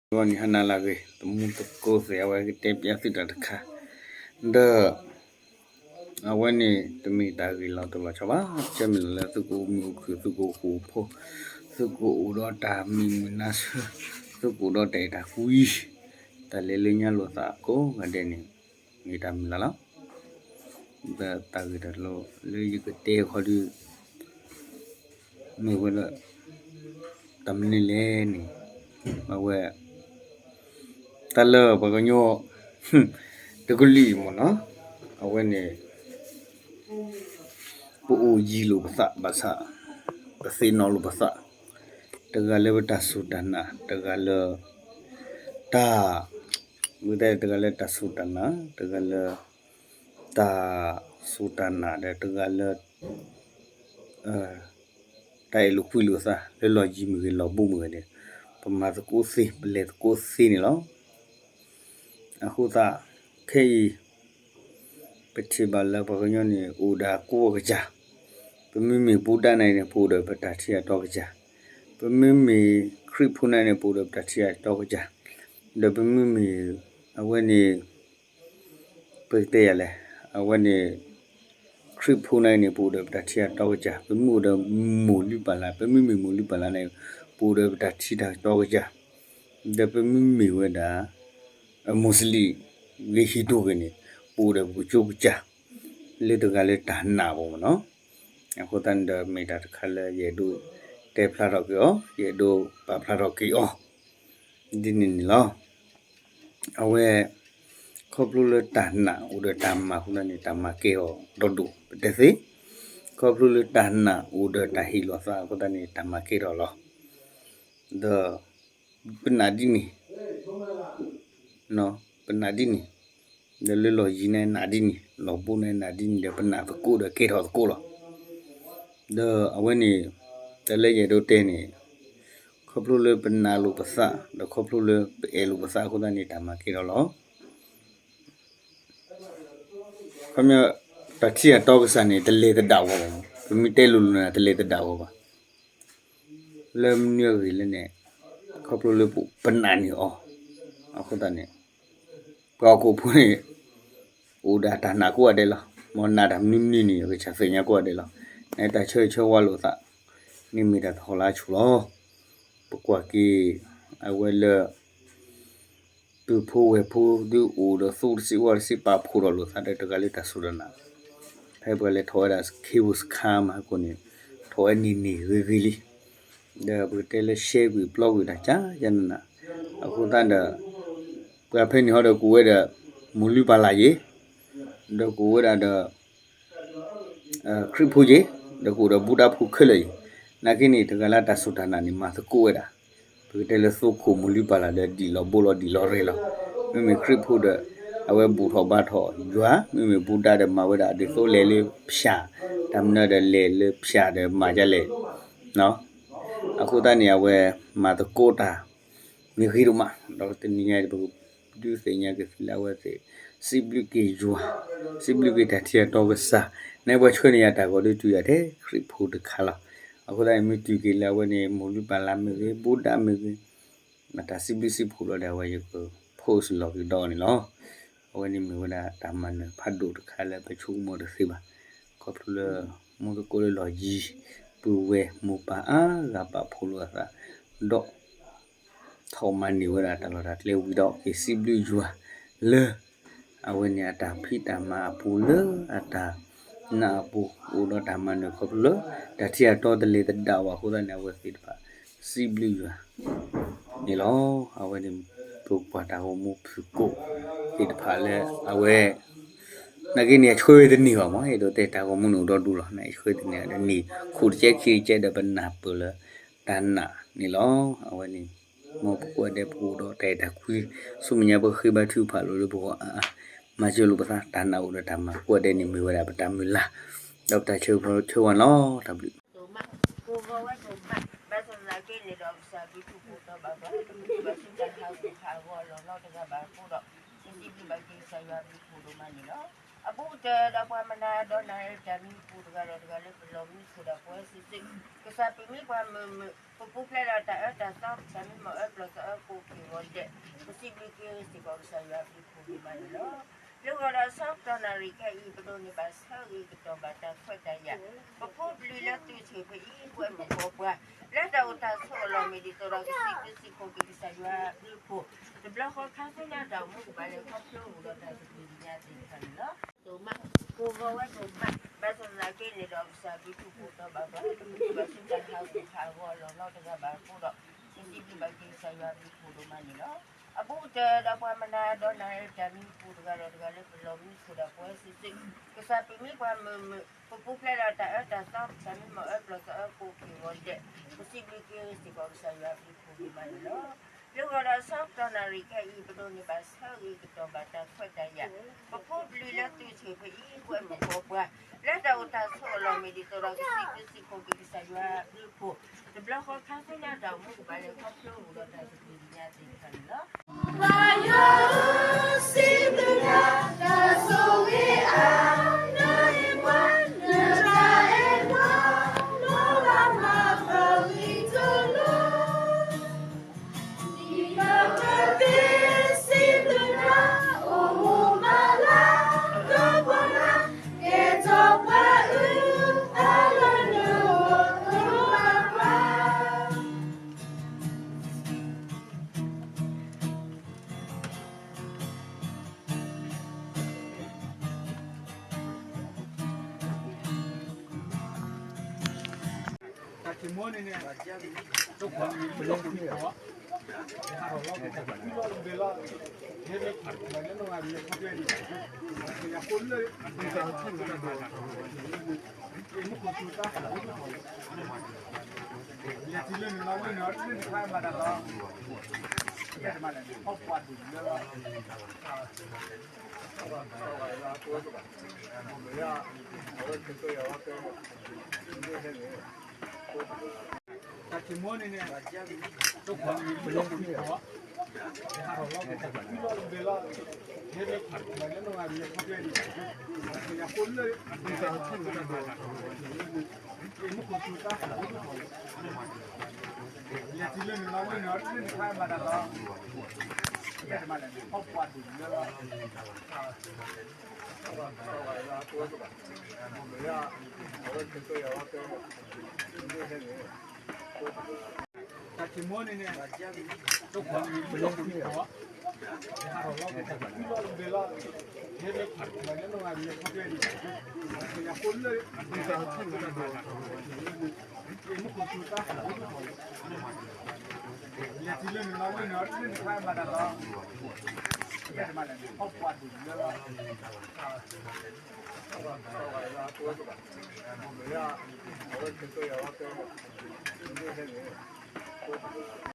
ဂီၤန့ၣ် ဟါနၤလၢအဂ့ၤ သမူသကိးသ့ၣ် အဝဲကတဲပျးသုတၢ်တခါ ဒီး အဝဲန့ၣ်တမ့ၢ်တၢ်ဂ့ၢ်လီၤတၢ်လီၤဆီဘၣ်, ကမ့ၢ်လၢသုကအိၣ်မုာ်အိၣ်ခုၣ် သုကအိၣ်ဃူအိၣ်ဖိး, သုကအိၣ်ဒီးတၢ်မုာ်မုာ်နါဆၢ, သုကအိၣ်ဒီးတၢ်အဲၣ်တၢ်ကွံ, တၢ်လဲၤလၢညါလိာ်သးကိးဂၤဒဲးန့ၣ် မ့ၢ်တၢ်မုၢ်လၢ်လီၤ. ဒီးတၢ်ဂ့ၢ်တၢ်လီၤလၢယကတဲဃီဒုး မ့ၢ်ဝဲလၢ တၢ်မနုၤလဲၣ်န့ၣ် အဝဲ တၢ်လၢပှၤကညီ တကလုာ်အံၤမ့ၢ်နီၤ, အဝဲန့ၣ် ပအိၣ်ယံၤလိာ်ပသးဘၣ်ဆၣ် ပသ့ၣ်နီၣ်လိာ်ပသး, တဂၤလၢပတၢ်စူၢ်တၢ်နာ်, တဂၤလၢ တၢ် ဝဲတဂၤလၢတၢ်စူၢ်တၢ်နာ်, တဂၤလၢ တၢ်စူၢ်တၢ်နာ်ဒီးတဂၤလၢ တၢ်အဲၣ်လိာ်ကွံလိာ်သး လၢလီၢ်ယံၤမ့ၢ်ဂ့ၤ လီၢ်ဘူးမ့ၢ်ဂ့ၤန့ၣ် ပမၤသကိးသ့ ပလဲၤသကိးသ့န့ၣ်လီၤ. အဃိသတး ခဲအံၤ ပထံၣ်ဘၣ်လၢပှၤကညီန့ၣ် အိၣ်ဒီးကိးကစၢ်, ပမ့မ့ၢ်ဘူးဒးန့ၣ်န့ၣ် ပအိၣ်ဒီးပတၢ်ထံအတီကစၢ်, ပမ့မ့ၢ်ခရံာ်ဖိန့ၣ်န့ၣ် ပအိၣ်ဒီးပတၢ်ထံအတီကစၢ်, ဒီးပမ့မ့ၢ် အဝဲန့ၣ် ပကတဲယၤလဲၣ်, အဝဲန့ၣ် ခရံာ်ဖိန့ၣ်န့ၣ် ပအိၣ်ဒီးပတၢ်ထံအတီကစၢ်, ပမ့ၢ်အိၣ်ဒီးမိၢ်လုၢ်ပၢ်လၢ်, ပမ့မ့ၢ်မိၢ်လုၢ်ပၢ်လၢ်န့ၣ် ပအိၣ်ဒီးပတၢ်ထံတၢ်တီကစၢ်, ဒီးပမ့မ့ၢ်ဝဲဒၣ် အမိၢ်စလံး ဂ့ၤဟံၣ်ဒိၣ်ဂ့ၤန့ၣ် ပအိၣ်ဒီးပကစၢ်ကစၢ် လၢတဂၤလၢတၢ်နာ်အပူၤမ့ၢ်နီၤ. အဃိသတးန့ၣ်ဒီး မ့ၢ်တၢ်တခါလၢယအဲၣ်ဒိးတဲဖျါထီၣ်က့ၤအီၤ, ယအဲၣ်ဒိးပာ်ဖျါထီၣ်က့ၤအီၤ ဒ်န့ၣ်န့ၣ်လီၤ. အဝဲ ခီဖျိလၢတၢ်နာ်အိၣ်ဒီးတၢ်မၤအဃိသတးန့ၣ် တၢ်မၤကဲထီၣ်ဒီးဒိၣ်ပတဲသ့, ခီဖျိလၢတၢ်နာ်အိၣ်ဒီးတၢ်ဟ့ၣ်လီၤသးအဃိသတးန့ၣ် တၢ်မၤကဲထီၣ်လီၤ. ဒီး ပနာ်ဒ်န့ၣ် ပနာ်ဒ်န့ၣ်, ဒီးလၢလီၢ်ယံၤန့ၣ်နာ်ဒ်န့ၣ်, လီၢ်ဘူးန့ၣ်နာ်ဒ်န့ၣ်ဒီး ပနာ်သကိးဒီးကဲထီၣ်သကိးလီၤ. ဒီးအဝဲန့ၣ် တၢ်လၢယအဲၣ်ဒိးတဲန့ၣ် ခီဖျိလၢပနာ်လိာ်ပသး ဒီးခီဖျိလၢပအဲၣ်လိာ်ပသးအဃိသတးန့ၣ် တၢ်မၤကဲထီၣ်လီၤ. ခီပညီ တၢ်ထံအတီကစၢ်န့ၣ် တလဲၤသဒၣ်ဝဲဘၣ်, ပမ့ၢ်တဲလိၤလိၤန့ၣ် တလဲၤသဒၣ်ဝဲဘၣ်. လၢမနုၤအဂ့ၢ်လဲၣ်န့ၣ် ခီဖျိလၢပနာ်န့ၢ်အီၤအဃိသတးန့ၣ် ပှၤဟီၣ်ခိၣ်ဖိန့ၣ် အိၣ်ဒီးတၢ်နာ်ကိးဂၤဒဲးလီၤ. မ်နာ်တၢ်မနုၤမနုၤန့ၣ် ကစၢ်သ့ၣ်ညါကိးဂၤဒဲးလီၤ. နတၢ်ဆၢဂ့ၤဆၢဝါလိာ်သး န့ၣ်မ့ၢ်တၢ်သဟီၣ်လၢအဆူၣ်လီၤ. ပကွၢ်က့ၤ အဝဲလၢ ပုၢ်ဖိဝဲၢ်ဖိဒုးအိၣ်ဒီးသူတစံးဝၣ်တစံး ပာ်ဖှိၣ်ထီၣ်လိာ်သးဒီးတဂၤလၢတၢ်စူၢ်တၢ်နာ်, ဖဲပှၤလဲၤထီၣ်ဝဲဒၣ် cable car မးအဃိန့ၣ် ထီၣ်ဝဲန့ၢ်န့ၢ်ဂ့ၤဂ့ၤလံ. ဒီးပကတဲလၢရှဲကွံာ်ပျီကွံာ်တၢ်ကၢ်ကၢ်နးနး, အဃိသတးဒီး ပှၤဖဲန့ၣ်ဟီဒီးကအိၣ်ဝဲဒီး မိၢ်လုၢ်ပၢ်လၢ်ယ့ၤ, ဒီးကအိၣ်ဝဲဒၣ်ဒီး ခရံာ်ဖိယ့ၤ, ဒီးကအိၣ်ဒီးဘူးတၢ်ဖိခဲလၢာ်အံၤ, နာ်က့န့ၣ် တဂၤလၢတၢ်စူၢ်တၢ်နာ်န့ၣ် မၤသကိးဝဲဒၣ်, ပကတဲလၢသိခိၣ်မိၢ်လုၢ်ပၢ်လၢ်ဒီးဒံၣ်လီၤဘိလီၤဒံၣ်လီၤရဲၣ်လီၤ. မ့မ့ၢ်ခရံာ်ဖိဒီး အဝဲဘူၣ်ထီၣ်ဘါထီၣ်ယွၤ, မ့မ့ၢ်ဘူးဒါဒီးမၤဝဲဒၣ်ဒ်သိးလဲၤလၢဖၠၣ်, တၢ်မနုၤဒီးလဲၤလၢဖၠၣ်ဒီးမၤဒ်လဲၣ် အဃိသတးန့ၣ် အဝဲမၤသကိးတၢ် မ့ၢ်ဂ့ၤဒိၣ်မး, ဒီးတနံၤညါပကဒုးသ့ၣ်ညါက့ၤသုလၢအဝဲသ့ၣ် စံးဘျုးက့ၤယွၤ, စံးဘျုးက့ၤတၢ်ထံအတီကစၢ်, နပှၤဆှၢန့ၢ်ယၤတၢ်ဂီၤဒုးတုၤယၤထဲခရံာ်ဖိတခါလီၤ. အဃိသတးန့ၣ် မ့ၢ်တုၤက့ၤလၢအဝဲန့ၣ် မိၢ်လုၢ်ပၢ်လၢ်မ့ၢ်ဂ့ၤ, ဘူးဒါမ့ၢ်ဂ့ၤ, မ့ၢ်တၢ်စံးဘျုးစံးဖှိၣ်လီၤဒီး အဝဲယက post လီၤက့ၤဒီးန့ၣ်လီၤ. အဝဲန့ၣ်မ့ၢ်ဝဲဒၣ်တၢ်မၤနၢၤဖးဒိၣ်တခါလၢပဆိကမိၣ်တသ့ဘၣ်. ခီဖျိလၢ မူသကိးလၢလီၢ်ယံၤ ပုၢ်ဝဲၢ်မိၢ်ပၢ်အါဂၤပာ်ဖှိၣ်လိာ်အသး ဒီး ထီၣ်မၤန့ၢ်ဝဲဒၣ်တၢ်လီၢ်တၢ်ကျဲဝံၤဒီး က့ၤစံးဘျုးယွၤလၢ အဝဲန့ၣ်အတၢ်ဖံးတၢ်မၤအပူၤလၢအတၢ်နာ်အပူၤ အိၣ်ဒီးတၢ်မၤနၢၤခီဖျိလၢ တၢ်ထံအတီတလဲၤသဒၣ်ဝဲအဃိသတးန့ၣ် အဝဲသ့ၣ်တဖၣ် စံးဘျုးယွၤ န့ၣ်လီၤ. အဝဲန့ၣ် ပပှၤတၢ်ဂီၤမူဖုၣ်ကိာ်သ့ၣ်တဖၣ်လၢအဝဲ နာ်က့န့ၣ် အဆှၢဝဲတန့ၢ်ဘၣ်မး, အဲၣ်ဒိးတဲတၢ်ဂီၤမူန့ၣ်အိၣ်ဒီဒူၣ်လီၤ. နာ်က့ဆှၢတန့ၢ်ဒီးန့ၢ် ခိၣ်တကဲခံကဲဒီးပနၢ်ပၢၢ်လၢတၢ်နာ်န့ၣ်လီၤ. အဝဲန့ၣ် မ်ပကိးဂၤဒဲးပကအိၣ်ဒီးတၢ်အဲၣ်တၢ်ကွံ ဆူမဲာ်ညါပဃ့ဘါထုကဖၣ်လိာ်လၢပဂီၢ်အါအါ မၤစၢၤလိာ်ပသး တၢ်နာ်အိၣ်ဒီးတၢ်မၤကိးဂၤဒဲးန့ၣ်မ့ၢ်ဝဲဒၣ်ပတၢ်မုၢ်လၢ် ဒီးပတၢ်ဆၢဂ့ၤဆၢဝါန့ၣ်လီၤ. တၢ်ဘျုး ကိးဂီၤဝဲဒိၣ်မး, ဘၣ်ဆၣ်သနာ်က့န့ၣ်ဒီး ကစၢ်ဘျုးထူၣ်ဖှိၣ်ဒီးဘၣ်ပှၤ တမ့ၢ်ဘၣ်ဆူတၢ်ဟးဂူာ်ဟးဂီၤအလီၢ်နီတဂၤဘၣ်အဃိဒီး ပစံးဘျုးဘၣ်က့ၤကစၢ်ယွၤဘျုးဖှိၣ်ဒိၣ်မးန့ၣ်လီၤ. အဘူးကတၢၢ်ဒီးပှၤမၤနၢၤဒီးနၤလၢတၢ်မံၤပူၤတဂၤဒီးတဂၤလၢပလီၢ်မံခိၣ်ဒီးပဝဲစုာ်စုာ်, ကစၢ်ပမ့ၢ်ပှၤမုာ်မုာ် ပပူၤဖျဲးဒီးတၢ်အၢတၢ်သီ တၢ်မံမီၢ်အၢပျီၢ်သီအၢကိးက့ၤဂီၤဒဲး, ကစၢ်ယွၤအဘျုးအဖှိၣ်ဂ့ၤမးန့ၣ်လီၤ. လၢဂီၤဒီးဆၢကတီၢ်နၣ်ရံၣ်ခဲအံၤ ပဒိးန့ၢ်ဘၣ်ဆၢဂ့ၤကတီၢ်ဘၣ်တၢ်ခွဲးတၢ်ယာ်, ပဖိပလံၤလၢသုးဆ့ၣ်ဖဲအံၤ ပှဲၤမုၣ်ဖိပှၤ လၢတၢ်အိၣ်တၢ်ဆိးအလီၢ်မ့ၢ်ဒ်သိးဒီး ကစံးဘျုးစံးဖှိၣ်က့ၤကစၢ်ယွၤအဘျုးအဖှိၣ်, တဘျီဃီခါဆူညါတၢ်အိၣ်မူကဘၣ်လဲၤခီဖျိအိၣ်ဒီးတၢ်သဘျ့ညါသ့ၣ်တဖၣ်န့ၣ်လီၤ. ဒိၣ်မး, ပဂီၤဝဲဒိၣ်မး, ဘၣ်ဆၣ်သနာ်က့န့ၣ်ဒီး ကစၢ်အဘျုးအဖှိၣ်တဘၣ်ပှၤ တမ့ၢ်ဘၣ်ဆူတၢ်ဟးဂူာ်ဟးဂီၤအလီၢ်နီတဂၤဘၣ်အဃိဒီး ပစံးဘျုးဘၣ်က့ၤကစၢ်ယွၤအဘျုးအဖှိၣ်ဒိၣ်မးန့ၣ်လီၤ. အဘူးကတၢၢ်ဒီးပှၤမနၤဒီးနၤလၢတၢ်မံပူၤတဂၤဒီးတဂၤလၢပလီၢ်မံခိၣ်ဒီးပဝဲစုာ်စုာ်, ကစၢ်ပမ့ၢ်ပှၤမုာ်မုာ်, ပပူၤဖျဲးဒီးတၢ်အၢတၢ်သီ တၢ်မံမီၢ်အၢပျီၢ်သီအၢကိးက့ၤဂီၤဒဲး, ပစံးဘျုးက့ၤစ့ၢ်ကီးကစၢ်ယွၤအဘျုးအဖှိၣ်ဂ့ၤမးန့ၣ်လီၤ. လၢဂီၤဒီးဆၢကတီၢ်နၣ်ရံၣ်ခဲအံၤ ပဒိးန့ၢ်ဘၣ်ဆၢဂ့ၤကတီၢ်ဘၣ်တၢ်ခွဲးတၢ်ယာ်, ပဖိပလံၤလၢသုးဆ့ၣ်ဖဲအံၤ ပှဲၤမုၣ်ဖိပှၤ လၢတၢ်အိၣ်တၢ်ဆိးအလီၢ်မ့ၢ်ဒ်သိးဒီး ကစံးဘျုးစံးဖှိၣ်က့ၤကစၢ်ယွၤအဘျုးအဖှိၣ်, တဘျီဃီခါဆူညါတၢ်အိၣ်မူကဘၣ်လဲၤခီဖျိအိၣ်ဒီးတၢ်သဘျ့ညါသ့ၣ်တဖၣ်န့ၣ်လီၤ.